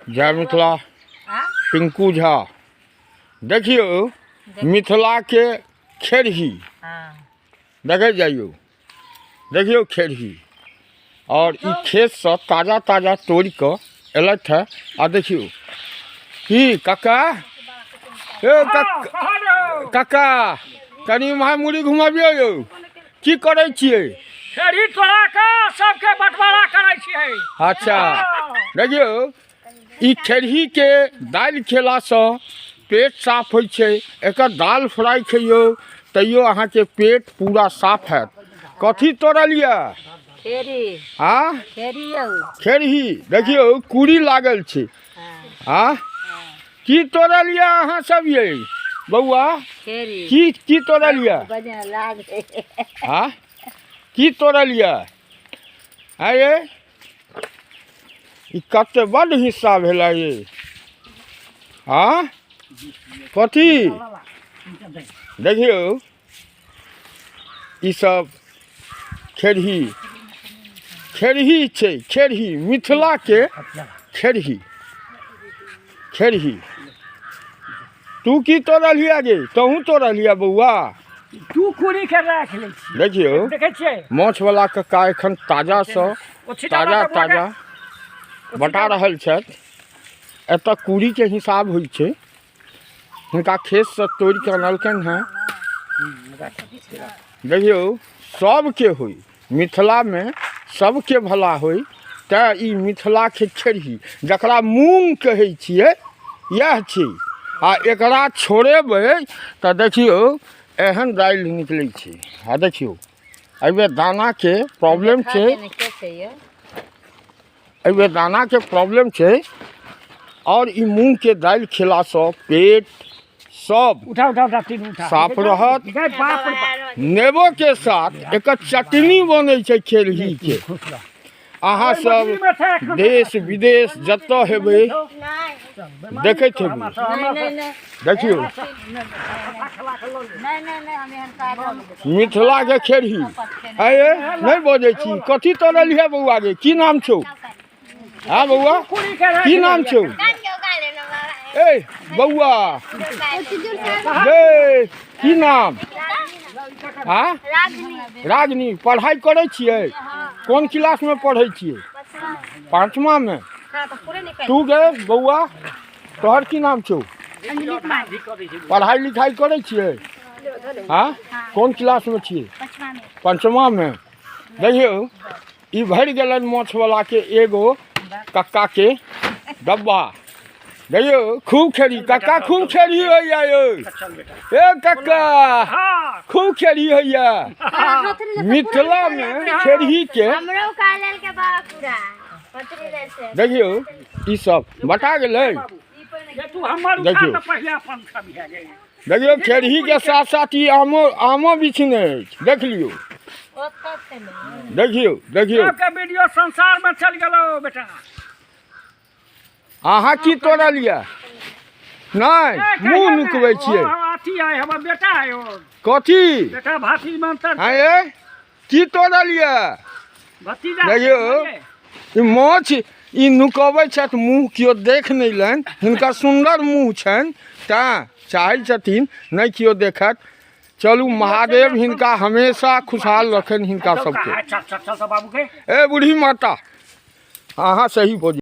जय मिथिला। पिंकू झा, देखियौ मिथिलाके खेरही, देखै जाइयौ, देखियौ खेरही। आओर ई खेतसँ ताजा ताजा तोड़ि कऽ एलथि हेँ। आ देखियौ की कक्का, यौ कक्का, कनि इम्हर मुड़ी घुमबियौ यौ, की करै छियै? खेरही तोड़ा कऽ सबके बंटवारा करै छियै। अच्छा, देखियौ ई खेरहीके दालि खेलासँ पेट साफ होइ छै। एकर दालि फ्राइ खइयौ तैयो अहाँके पेट पूरा साफ हैत। कथी तोड़ल यऽ? खेरी। आ खेरी यौ। खेरही। देखियौ कुड़ी लागल छै। आ की तोड़ल यऽ अहाँ सब यै बौआ? खेरी। की की तोड़ल यऽ? बढ़िआँ लागै। आ की तोड़ल यऽ? आँय यै, ई कते बड्ड हिस्सा भेलै ये। हाँ कथी? देखियौ ई सब खेरही, खेरही छै, खेरही मिथिलाके खेरही, खेरही। तू की तोड़लियै गे? तहूँ तोड़लियै बौआ? तू कुड़ी के राख लै छी। देखियौ देखै छियै माछवला कक्का एखन ताजासँ ओ छिटा ताजा लऽ कऽ ताजा बटा रहल छथि। एतऽ कुड़ीके हिसाब होइ छै। हिनका खेतसँ तोड़ि कऽ अनलकनि हेँ। देखियौ सबके होइ, मिथिलामे सबके भला होइ, तैँ ई मिथिलाके खेरही जकरा मूँग कहै छियै इएह छै। आ एकरा छोड़ेबै तऽ देखियौ एहन दालि निकलै छै। आ देखियौ एहिमे दानाके प्रॉब्लम छै, एहिमे दानाके प्रॉब्लम छै। आओर ई मूँगके दालि खेलासँ पेट सब उठा उठा उठा तीन उठा साफ रहत। गै बाप रे बाप। नेबोके साथ एकर चटनी बनै छै खेरहीके। अहाँ सब देश विदेश जतऽ हेबै देखैत हेबै। देखियौ मिथिलाके खेरही। आये नहि बजै छी, कथी तोड़लियै बौआ गे? की नाम छौ? हाँ बौआ, की नाम छौ? ए बौआ गे, की नाम? हाँ रागनी। पढ़ाइ करै छियै? कोन क्लासमे पढ़ै छियै? पाँचमामे। तू गे बौआ, तोहर की नाम छौ? पढ़ाइ लिखाइ करै छियै? हाँ कोन क्लासमे छियै? पाँचमामे। देखियौ ई भरि गेलनि माछवलाके एगो कक्काके डब्बा। देखियौ खूब खेरी कक्का, खूब खेरी होइया यौ। ए कक्का, खूब खेरी होइया मिथिलामे खेरहीके। देखियौ ई सब बटा गेलै। देखियौ देखियौ खेरहीके साथ साथ ई आमो आमो बिछने अछि। देख लियौ, देखियौ देखियौ सबके वीडियो संसार में चल गेलो बेटा। अहाँ की तोड़ल यऽ? नहि मुँह नुकबै छियै। अथी है हमर बेटा है ओ। कथी बेटा? भाती मंत्र। हाँ ये की तोड़ल यऽ? भतीजा। देखियौ ई माछ ई नुकबै छथि, मुँह केओ देख नहि लनि। हिनकर सुन्दर मुँह छनि तैँ चाहै छथिन नहि केओ देखत। चलू महादेव हिनका हमेशा खुशहाल रखनि हिनका सबके। चल चल चल बाबू के। ए बूढ़ी माता, अहाँ सही बजै।